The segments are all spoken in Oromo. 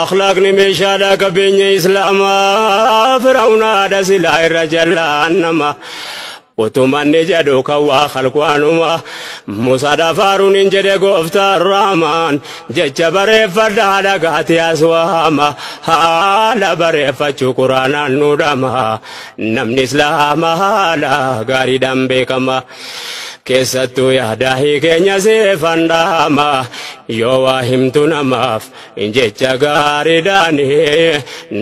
Akhlaaqni meeshaadhaa qabeenya islaamaa Fir'aawunaadha silaa irra jallaan nama. Utumanni jedhu kan waa khalqwaanuma Musaadhaaf Haaruun hin jedhe gooftaan Raamaan jecha bareeffadhaa dhagaati aswaama haala bareeffachuu quraanaan nu dhama namni islaama haala gaariidhaan beekama. Keessattuu yaadaahii keenya seefan dhaama yoo waa himtu namaaf jecha gaariidhaan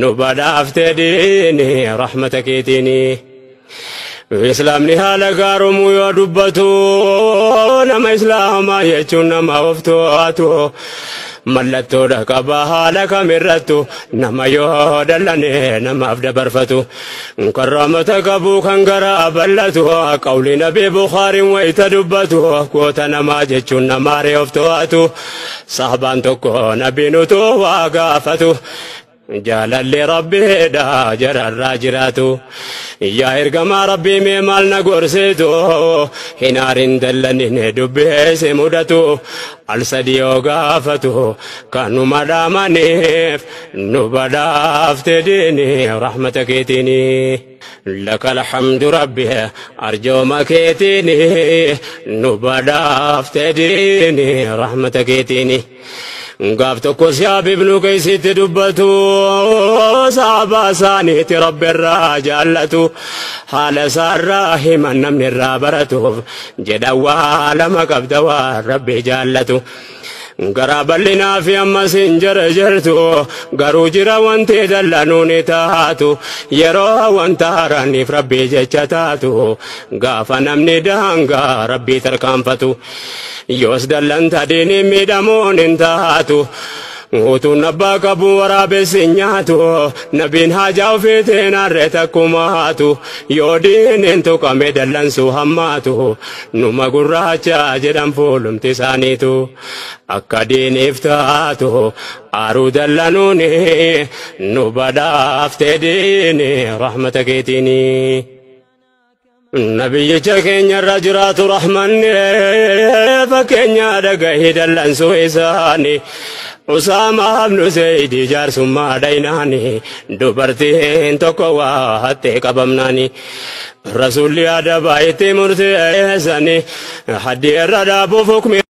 nu badhaafte diini rahmata keetiini. Islaamni haala gaaromuu yoo dubbatu nama islaamaa jechuun nama of to'atu mallattoodha qaba haala kamirrattu nama yoo dallane namaaf dabarfatu karraamata qabu kan garaa bal'atu qawli nabii Bukhaariin wayita dubbatu goota namaa jechuun namaaree of to'atu sahabaan tokko nabiin utuu waa gaafatu. Jaalalli rabbiidha jararraa jiraatu yaa ergamaa rabbii mee maal na gorsitu hin aarin dallanine dubbeesse mudatu al sadi yoo gaafatu kanuma dhaamaniif nu badhaafte diini rahmata keetiini. لك الحمد ربي أرجو مكيتيني نبدا افتديني رحمتك يتيني gaaf tokko siyaab ibnu keessitti dubbatu saaba isaaniitti rabbi irraa jaallatu haala isaarraa himan namni irraa baratuuf jedha waa lama qabda waa rabbi jaallatu. Garaa bal'inaa fi ammas hin jarjartu garuu jira wanti dallanuun taatu yeroo wanta haaraaniif rabbii jecha taatu gaafa namni daangaa rabbii tarkaanfatu yoos dallanta diiniin miidhamuun hin taatu. Utuun abbaa qabu waraabessi hin nyaatu nabiin haajaa ofiitiin harree takkumaatu yoo diiniin tuqame dallansuu hammaatu numa gurraacha jedhan fuulumti isaaniitu akka diiniif taatu aaruu dallanuuni nu badhaafte diini rahmata keetiini. Nabiyyicha keenya irra jiraatu rahmanni fakkeenya dhagahii dallansuu isaanii. Usaama ibnu Zayd jaarsummaa dhaynaani dubartiin tokko waa hattee qabamnaani. Rasuulli adabaa itti murteessani haddii irra dhaabuuf hukmi.